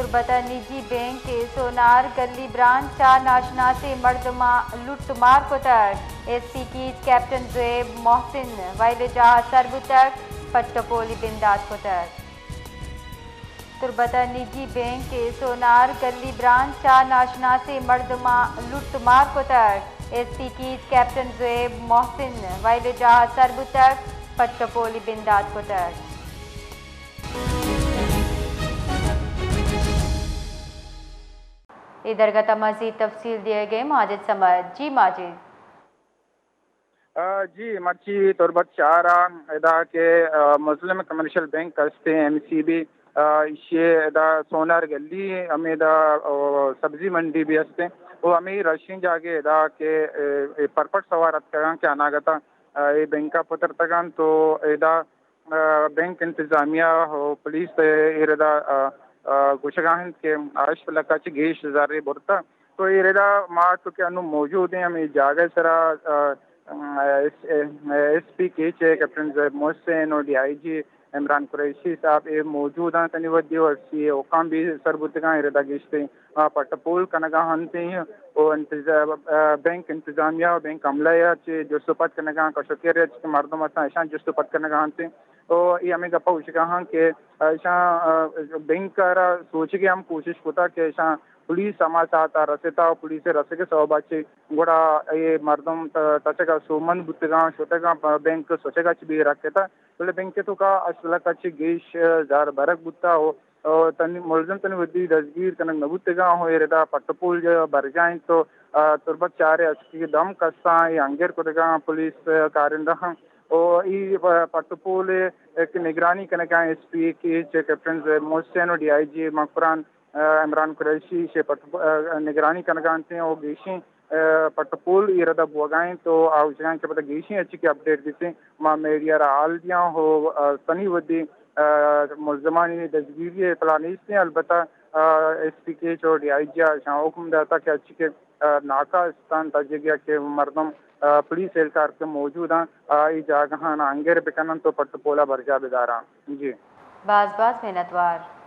تربت ءَ نجی بینک ءِ سونار گلی برانچ ءَ ناشناسیں مردماں لٹ مار کتگ۔ ایس پی کیچ کیپٹن زویب محسن وئیل ءِ جاہ ءَ سر بوتگ، پٹ ءُ پولی بندات کتگ۔ تربت ءَ نجی بینک ءِ سونار گلی برانچ ءَ ناشناسیں مردماں لٹ مار کتگ۔ ایس پی کیچ کیپٹن زویب محسن وئیل ءِ جاہ ءَ سر بوتگ، پٹ ءُ پولی بندات کتگ۔ اے درگت ءَ مزید تفصیل دیگ ءَ ماجد صمد۔ جی ماجد۔ آ، جی، مرچی تربت شہر ءَ ادا کہ، آ، مسلم کمرشل بینک است ایں، ایم سی بی، آ، ایشی ءِ ادا سونار گلی، ہمے ادا، آ، سبزی منڈی بھی است ایں۔ او ہمے رشیں جاگہ ادا کہ، اے، اے پرپٹ سوار اتکگاں کہ اناگتا، آ، اے بینک ءَ پترتگاں تو ادا آ، بینک انتظامیہ و پولیس ءِ ایردا، آ، آ، گوشگا انت کہ ہشت لکھ ءَ چہ گیش زرے برتا۔ تو ایردا ما تو کہ انو موجود ایں ہمے جاگہ سرا، آ، آ، ایس، ایس پی کیچ ءِ کیپٹن زیب محسن و ڈی آئی جی عمران قریشی صاحب اے موجود انت، تنی ودی و سی اے حکام بھی سر بوتگاں ایردا گیشتیں آ، پٹ ءُ پول کنگا انت و انتظا-، آ، بینک انتظامیہ و بینک عملہ ءَ چہ جست ءُ پد کنگا، کشوکیر ءَ چہ مردم اتاں، اشاں جست ءُ پد کنگا انت و اے ہمے گپا گوشگا انت کہ اشاں، آ، بینک ءَ را سوچگ ءِ ہم کوشش کتا کہ اشاں پولیس ہما ساعت ءَ رستا و پولیس ءِ رسگ ءِ سوب ءَ چہ گڑا اے مردم ت-، تچگ ءَ سوبمند بوتگاں، شتگاں، پ-، بینک سوچگ ءَ چہ بے رکتا، بلے بینک ءِ توکا ہشت لکھ ءَ چہ گیش زر برگ بوتا و ءُ تنی ملزم تنی وتی دزگیر کنگ نہ بوتگاں، ہو ایردا پٹ ءُ پول برجا انت و، آ، تربت شہر ءِ اسکی دم کساں اے انگر کتگاں پولیس، آ، کارندہاں و ای پ-، پٹ ءُ پول ءِ کہ نگرانی کنگا ایس پی کیچ کیپٹن زید محسن و ڈی آئی جی مکران، آ، عمران قریشی شے پٹ ءُ پ-، آ، نگرانی کنگا انت و گیشیں، آ، پٹ ءُ پول ایردا بوگا انت و آ گوشگا انت کہ پدا گیشیں ہرچی کہ اپڈیٹ بیتیں ما میڈیا را حال دیاں و، آ، تنی وتی آ، ملزمانی دزگیری ءِ اطلاع نیست ایں، البتہ، آ، ایس پی کیچ و ڈی آئی جی ءَ اشاں حکم داتا کہ ہرچی کہ، آ، ناکہ استان تجگیا کہ مردم، آ، پولیس اہلکار کہ موجود ایں، آ، اے جاگہاں انگر بکننت و پٹ ءُ پولا برجا بداراں۔ جی۔ باز باز منتوار۔